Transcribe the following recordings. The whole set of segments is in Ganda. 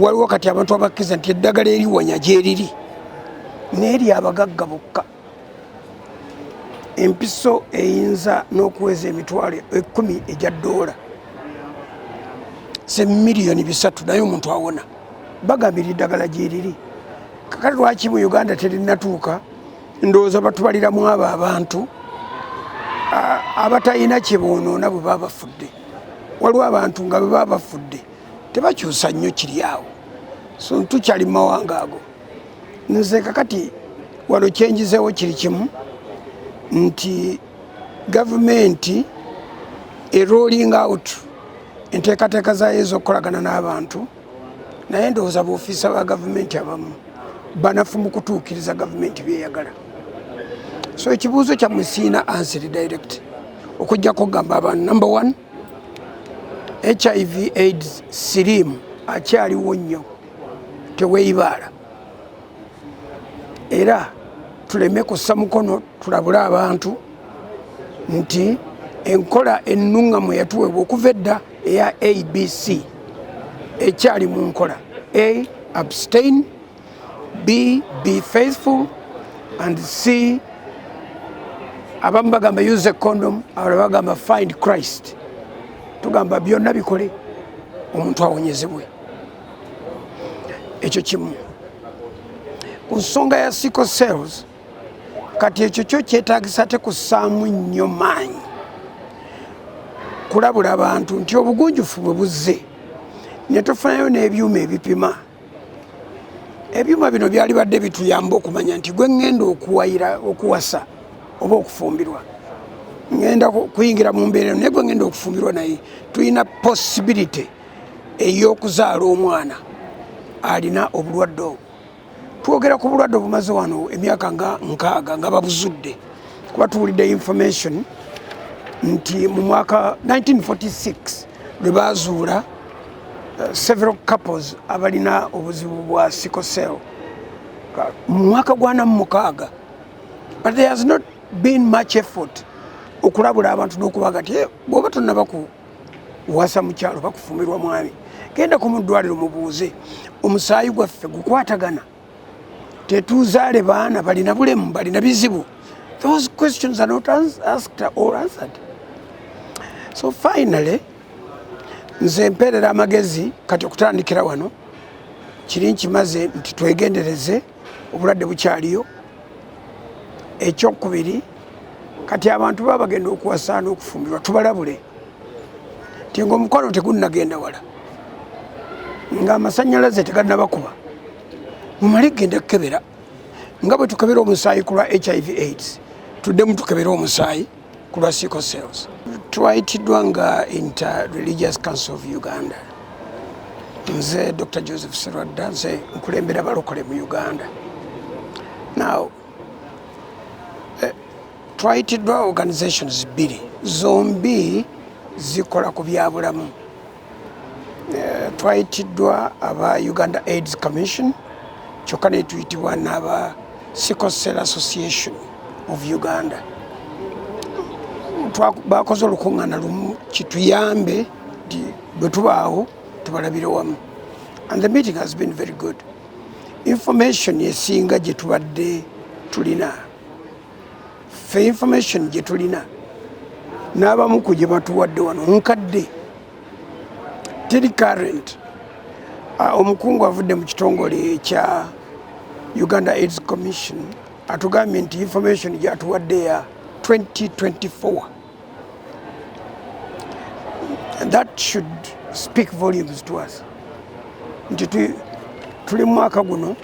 Waliwo kati abantu abakkiriza nti eddagala eriwonya gyeriri, naye lyabagagga bokka. Empiso eyinza n'okuweza 100,000 egya ddoola, se 3 miliyoni, naye omuntu awona. Bagambira eddagala gyeriri. Kakati lwaki mu Uganda terinatuuka? Ndowooza batubaliramu abo abantu abatalina kyeboonoona bwe baba bafudde. Waliwo abantu nga bwe baba bafudde tebakyusa nnyo kiri awo, so tukyali mu mawanga ago. Nze kakati wano kyenjizeewo kiri kimu, nti gavumenti erolling out enteekateeka zayo ez'okukolagana n'abantu, naye ndowooza boofiisa ba gavumenti abamu banafu mu kutuukiriza gavumenti byeyagala. So ekibuuzo kyammwe siina answer direct, okujjako okugamba abantu, number one, HIV AIDS, siriimu akyaliwo nnyo, teweeyibaala, era tuleme kussa mukono. Tulabule abantu nti enkola ennuŋŋamu eyatuweebwa okuva edda eya ABC ekyali mu nkola: A, abstain; B, be faithful; and C, abamu bagamba use a condom, abalala bagamba find Christ. Tugamba byonna bikole, omuntu awonyezebwe. Ekyo kimu. Ku nsonga ya sickle cells, kati ekyo kyo kyetagisa ate kussaamu nnyo maanyi kulabula abantu nti obugunjufu bwe buzze ne tufunayo n'ebyuma ebipima. Ebyuma bino byali badde bituyamba okumanya nti gwe ŋŋenda okuwayira, okuwasa oba okufumbirwa, ŋŋenda kuyingira mu mbeera eno, naye gwe ŋŋenda okufumbirwa naye tulina possibility ey'okuzaala omwana alina obulwadde obwo. Twogera ku bulwadde obumaze wano emyaka nga 60 nga babuzudde, kuba tuwulidde information nti mu mwaka 1946 lwe bazuula several couples abalina obuzibu bwa sickle cell mu mwaka gwa 46, but there has not been much effort okulabula abantu n'okubaga nti, "Eh, bw'oba tonnaba kuwasa mukyalo, bakufumbirwa mwami, genda ku muddwaliro mubuuze omusaayi gwaffe gukwatagana, tetuzaale baana balina bulemu, balina bizibu." Those questions are not asked or answered. So finally, nze mpeerera amagezi kati okutandikira wano kiri nkimaze nti twegendereze, obulwadde bukyaliyo. Ekyokubiri, kati abantu baba bagenda okuwasa n'okufumbirwa, tubalabule nti nga omukwano tegunnagenda wala, ng'amasanyalaze tegannabakuba, mumale genda kukebera nga bwe tukebera omusaayi ku lwa HIV AIDS, tuddemu tukebere omusaayi ku lwa sickle cells. Twayitiddwa nga Inter-Religious Council of Uganda. Nze Dr Joseph Serwadda, nze nkulembera balokole mu Uganda. Now, twayitiddwa organizations bbiri, zombi zikola ku byabulamu. Twayitiddwa aba Uganda AIDS Commission, kyokka netuyitibwa n'aba Sickle Cell Association of Uganda. Bakoze olukuŋŋaana lumu kituyambe nti bwe tubaawo tubalabire wamu, and the meeting has been very good. Information esinga gye tubadde tulina ffe, information gye tulina n'abamu ku gye batuwadde wano nkadde, teri current. Omukungu avudde mu kitongole ekya Uganda AIDS Commission atugambye nti information gyatuwadde ya 2024, and that should speak volumes to us nti tuli mu mwaka guno,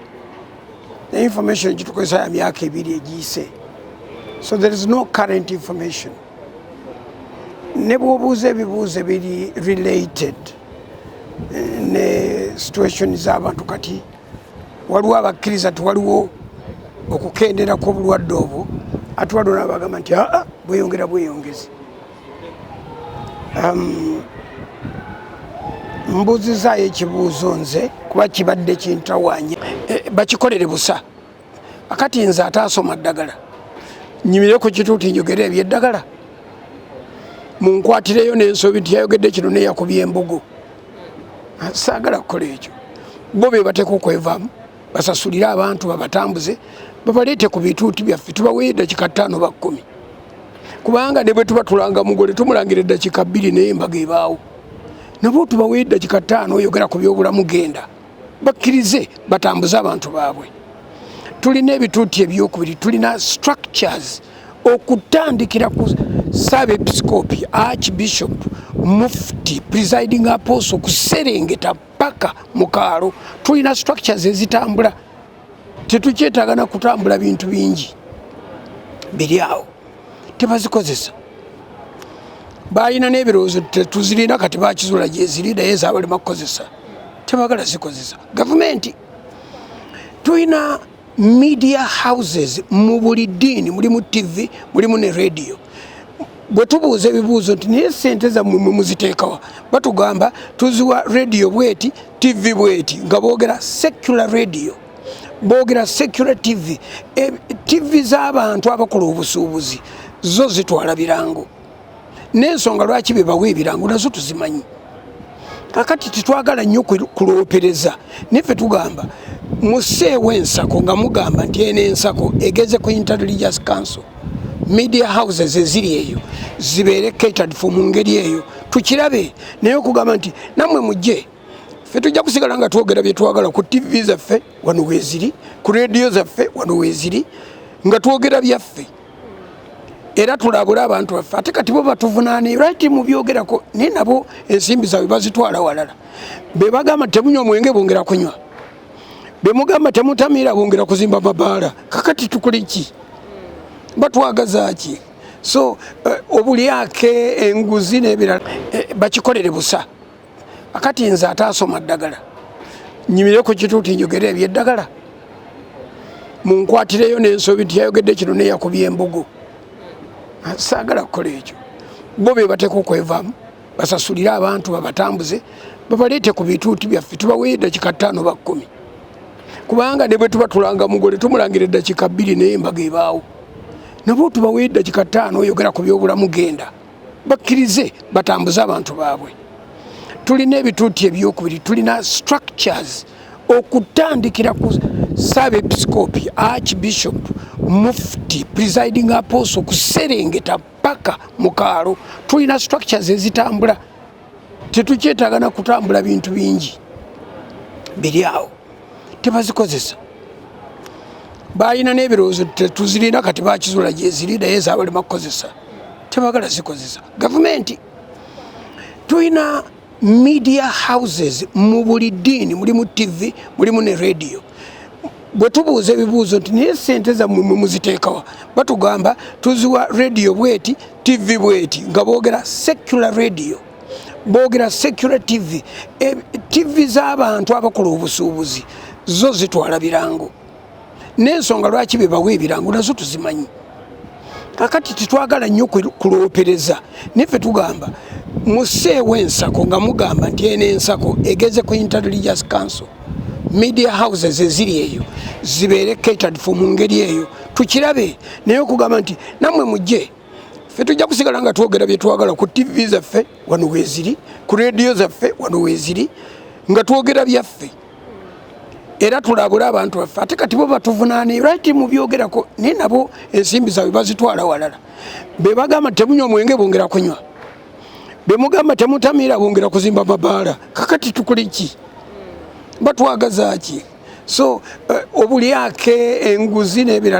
ne information gitukozesa ya myaka 2 egiyise. So there is no current information. Ne bw'obuuza ebibuuzo ebiri related ne situation z'abantu, kati waliwo abakkiriza nti waliwo okukendera kw'obulwadde obwo, ate waliwo n'abagamba nti aa, bweyongera bweyongezi. Mbuuzizaayo ekibuuzo nze kuba kibadde kintawaanya. Bakikolere busa. Akati nze ate asoma ddagala, nyimire ku kituuti njogere ebyeddagala, munkwatireyo n'ensobi nti yayogedde kino neyakubye embugo. Saagala kukola ekyo. Bo be bateeka okwevaamu, basasulire abantu, babatambuze, babaleete ku bituuti byaffe, tubaweyo eddakiika 5 ba 10, kubanga ne bwe tuba tulanga mugole tumulangira eddakiika 2, naye embaga ebaawo. Nabo tubaweyo eddakiika 5, oyogera ku byobulamu, genda. Bakkirize batambuze abantu baabwe. Tulina ebituuti ebyokubiri, tulina structures okutandikira ku Ssaabepisikoopi, Archbishop, Mufti, presiding apostle, kuserengeta paka mu kaalo. Tulina structures ezitambula, tetukyetaaga na kutambula bintu bingi biri awo, tebazikozesa. Balina n'ebirowoozo tetuzirina, kati bakizula gyeziri, naye zabalema kukozesa, tebagala zikozesa gavumenti. Tulina media houses mu buli ddiini, mulimu TV, mulimu ne radio. Bwe tubuuza ebibuuzo nti naye sente zammwe mwe muziteekawa, batugamba tuziwa radio bweti, TV bweti, nga boogera secular radio, boogera secular TV. TV z'abantu abakola obusuubuzi zo zitwala birango, n'ensonga lwaki bebawa ebirango nazo tuzimanyi. Kakati tetwagala nnyo kuloopereza, naye ffe tugamba museewo ensako, nga mugamba nti eno ensako egeze ku Interreligious Council, media houses eziri eyo zibeere catered for mu ngeri eyo, tukirabe. Naye okugamba nti nammwe mujje, ffe tujja kusigala nga twogera bye twagala ku TV zaffe wano weeziri, ku rediyo zaffe wano weeziri, nga twogera byaffe era tulabule abantu baffe. Ate kati bo batuvunaane right mubyogerako, naye nabo ensimbi zaabwe bazitwala walala. Bebagamba temunywa mwenge, bongera kunywa. Bemugamba temutamiira, bongera kuzimba mabaala. Kakati tukole ki? Batwagaza ki? So obulyake, enguzi n'ebirala, bakikolere busa. Akati nze ataasoma ddagala nyimire ku kituuti njogere ebyeddagala, munkwatireyo n'ensobi nti yayogedde kino neyakubye embugo. Saagala kukola ekyo. Bo be bateeka okwevaamu, basasulire abantu, babatambuze, babaleete ku bituuti byaffe, tubaweyo eddakiika 5 ba 10, kubanga ne bwe tuba tulanga mugole tumulangira eddakiika 2, naye embaga ebaawo. Nabo tubaweyo eddakiika 5, oyogera ku byobulamu, genda. Bakkirize batambuze abantu baabwe. Tulina ebituuti ebyokubiri, tulina structures okutandikira ku Ssaabepisikoopi, Archbishop, Mufti, presiding apostle, kuserengeta paka mu kaalo. Tulina structures ezitambula, tetukyetaaga na kutambula bintu bingi biri awo, tebazikozesa. Balina n'ebirowoozo tetuzirina, kati bakizula gyeziri, naye zabalema kukozesa, tebagala zikozesa gavumenti. Tulina media houses mu buli ddiini, mulimu TV, mulimu ne radio. Bwe tubuuza ebibuuzo nti naye sente zammwe mwe muziteekawa, batugamba tuziwa radio bweti, TV bweti, nga boogera secular radio, boogera secular TV. TV z'abantu abakola obusuubuzi zo zitwala birango, n'ensonga lwaki bebawa ebirango nazo tuzimanyi. Kakati tetwagala nnyo kuloopereza, naye ffe tugamba museewo ensako, nga mugamba nti eno ensako egeze ku Interreligious Council, media houses eziri eyo zibeere catered for mu ngeri eyo, tukirabe. Naye okugamba nti nammwe mujje, ffe tujja kusigala nga twogera bye twagala ku TV zaffe wano weeziri, ku rediyo zaffe wano weeziri, nga twogera byaffe era tulabule abantu baffe. Ate kati bo batuvunaane right mubyogerako, naye nabo ensimbi zaabwe bazitwala walala. Bebagamba temunywa mwenge, bongera kunywa. Bemugamba temutamiira, bongera kuzimba mabaala. Kakati tukole ki? Batwagaza ki? So obulyake, enguzi n'ebirala.